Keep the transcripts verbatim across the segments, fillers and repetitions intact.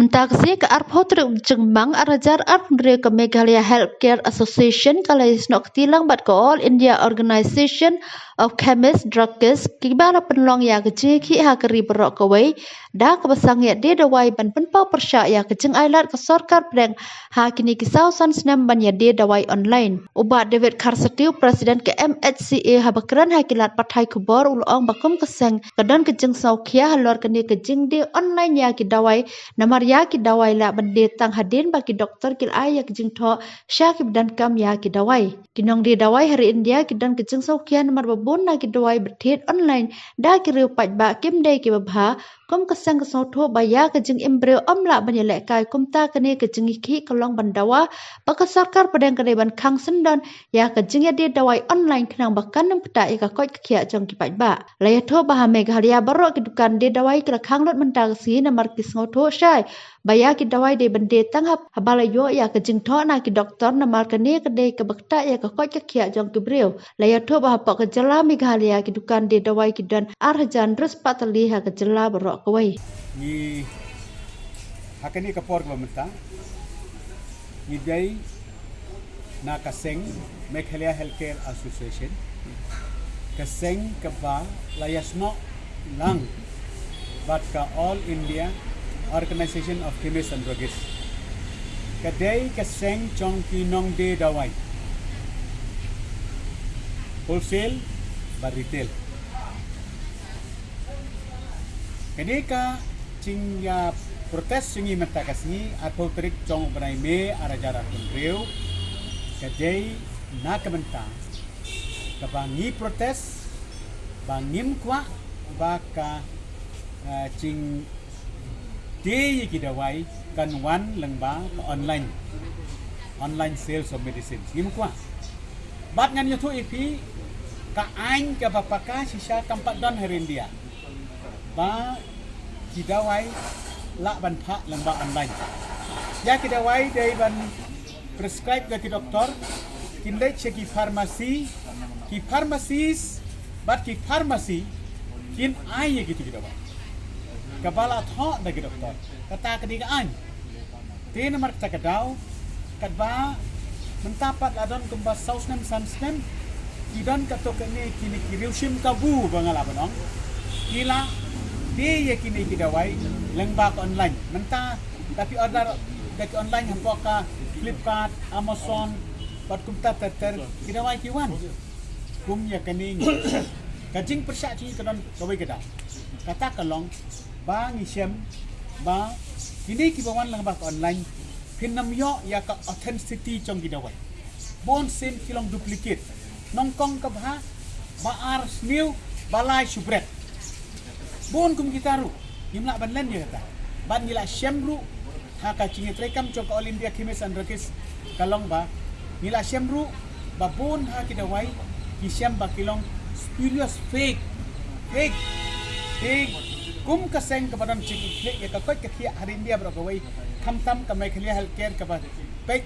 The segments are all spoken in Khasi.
Mynta ka sngi ka arphew tarik u Jymmang arhajar arphew hynriew ka Meghalaya Healthcare Association ka la ïasnoh kti lang bad ka All India Organisation of Chemists Druggists kiba la pynlong ïa ka jingïakhih ha ka ri baroh kawei da kaba sangeh die dawai ban pynpaw pyrshah ïa ka jingailad ka sorkar pdeng ha kine ki saw san snem ban ïa die dawai online. U Bah David Kharsatew, President ka M H C A, haba kren ha ki lad pathai khubor u la ong ba kum ka seng ka don ka jingsngewkhia halor kane ka jingdie online ïa ki dawai, namar ïa ki dawai lah ban die tang hadien ba ki doktor ki la ai ïa ka jingthoh sha kiba donkam ïa ki dawai. Ki nongdie dawai ha ri India ki don ka jingsngewkhia namar ba bun na ki dawai ba thied online da ki riew paidbah kim dei kiba bha. Kum ka seng ka sngewthuh ba ïa ka jingim briew ym lah ban ïalehkai, kumta kane ka jingïakhih ka long ban dawa ba ka sorkar pdeng ka dei ban khang syndon ïa ka jingïadie dawai online khnang ba kan ym ktah ïa ka koit ka khiah jong ki paidbah. La ïathuh ba ha Meghalaya baroh ki dukan die dawai ki la khang lut mynta ka sngi namar ki sngewthuh shai ba ïa ki dawai dei ban die tang haba la ïoh ïa ka jingthoh na ki doktor, namar kane ka dei kaba ktah ïa ka koit ka khiah jong ki briew. La ïathuh ba hapoh ka jylla Meghalaya ki dukan die dawai ki don arhajar hynriew spah tylli ha ka jylla baroh kawei. Ngi, ha kane ka por kaba mynta, ngi dei na ka seng Meghalaya Healthcare Association, ka seng kaba la ïasnoh lang bad ka All India Organisation of Chemists and Druggists. Ka dei ka seng jong ki nongdie dawai, wholesale bad retail. Kane ka jingïa protest jong ngi mynta ka sngi, arphew tarik jong u bnai May arhajar arphew hynriew, ka dei na ka bynta kaba ngi protest ba ngim kwah ba ka, eh, jingdie ïa ki dawai kan wan lyngba ka online, online sales of medicines. Ngim kwah. Bad ngan ïathuh ïa phi, ka aiñ kaba paka shisha kam pat don ha ri India ba ki dawai lah ban phah lyngba online. Ïa ki dawai dei ban prescribe da ki doktor, kin leit sha ki pharmacy, ki pharmacist bad ki pharmacy kin ai ïa kito ki dawai kaba la thoh da ki doktor. Kata ka dei ka aiñ. Te namar kata ka daw, katba mynta pat la don kumba saw snem san snem, ki don kato kane kine ki riew shim kabu ba nga lah ban ong, ki la die ïa kine ki dawai lyngba ka online. Mynta da phi order da ki online hapoh ka Flipkart, Amazon bad kumta ter ter, ki dawai ki wan. Kum ïa kane ngi, ka jingpyrshah jong ngi ka don kawei ka daw. Kata ka long ba ngi shem ba kine kiba wan lyngba ka online phin ym ïoh ïa ka authenticity jong ki dawai. Bun sien ki long duplicate. Nyngkong ka bha, ba ar sniew, ba lai shu bret. Bun kum kita ruh ngim lah ban len ïa kata. Bad ngi la shem ruh ha ka jingïatreikam jong ka All India Chemists and Druggists ka long ba ngi la shem ruh ba bun ha ki dawai ki shem ba ki long spurious, fake, fake, fake. Kum ka seng kaba don jingïeit ïa ka koit ka khiah ha ri India baroh kawei, khamtam ka Meghalaya Healthcare kaba peit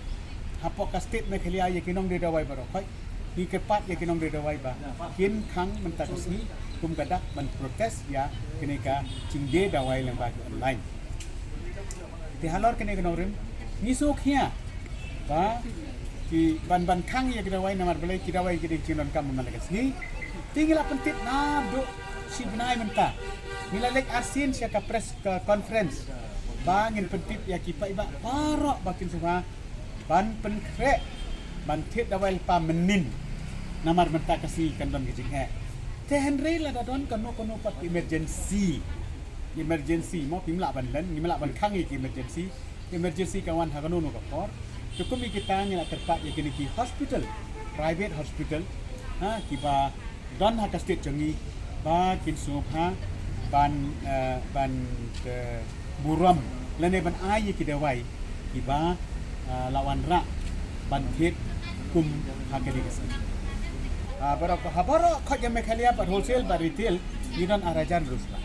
hapoh ka state Meghalaya ïa ki nongdie dawai baroh khoit. Ngi kyrpad ïa ki nongdie dawai ba kin khang mynta ka sngi kum ka dak ban protest ïa kane ka jingdie dawai lyngba ki online. Te halor kane ka nongrim ngi sngewkhia ba ki ban ban khang ïa ki dawai namar balei ki dawai ki dei jingdonkam mynta ka sngi. Te ngi la pyntip naduh shi bnai mynta, ngi la leit arsien sha ka press, ka conference ba ngin pyntip ïa ki paidbah baroh ba kin sngewbha ban pynkhreh ban thied dawai lypa mynnin. Namar mynta ka sngi kan don ka jingeh. Te hynrei lada don kano kano pat ka emergency, emergency mo, phim lah ban len, ngim lah ban khang ïa ka emergency. Emergency ka wan ha kano kano ka por. Te kum ïa kita ngi la kyrpad ïa kine ki hospital, private hospital, ha, kiba don ha ka state jong ngi ba kin sngewbha ban, eh, ban, eh, burom lane ban ai ïa ki dawai kiba, eh, la wanrah ban thied kum ha kane ka state. Ah, baroh, ha baroh khoit ka Meghalaya bad wholesale bad retail ngi don arhajar hynriew spah.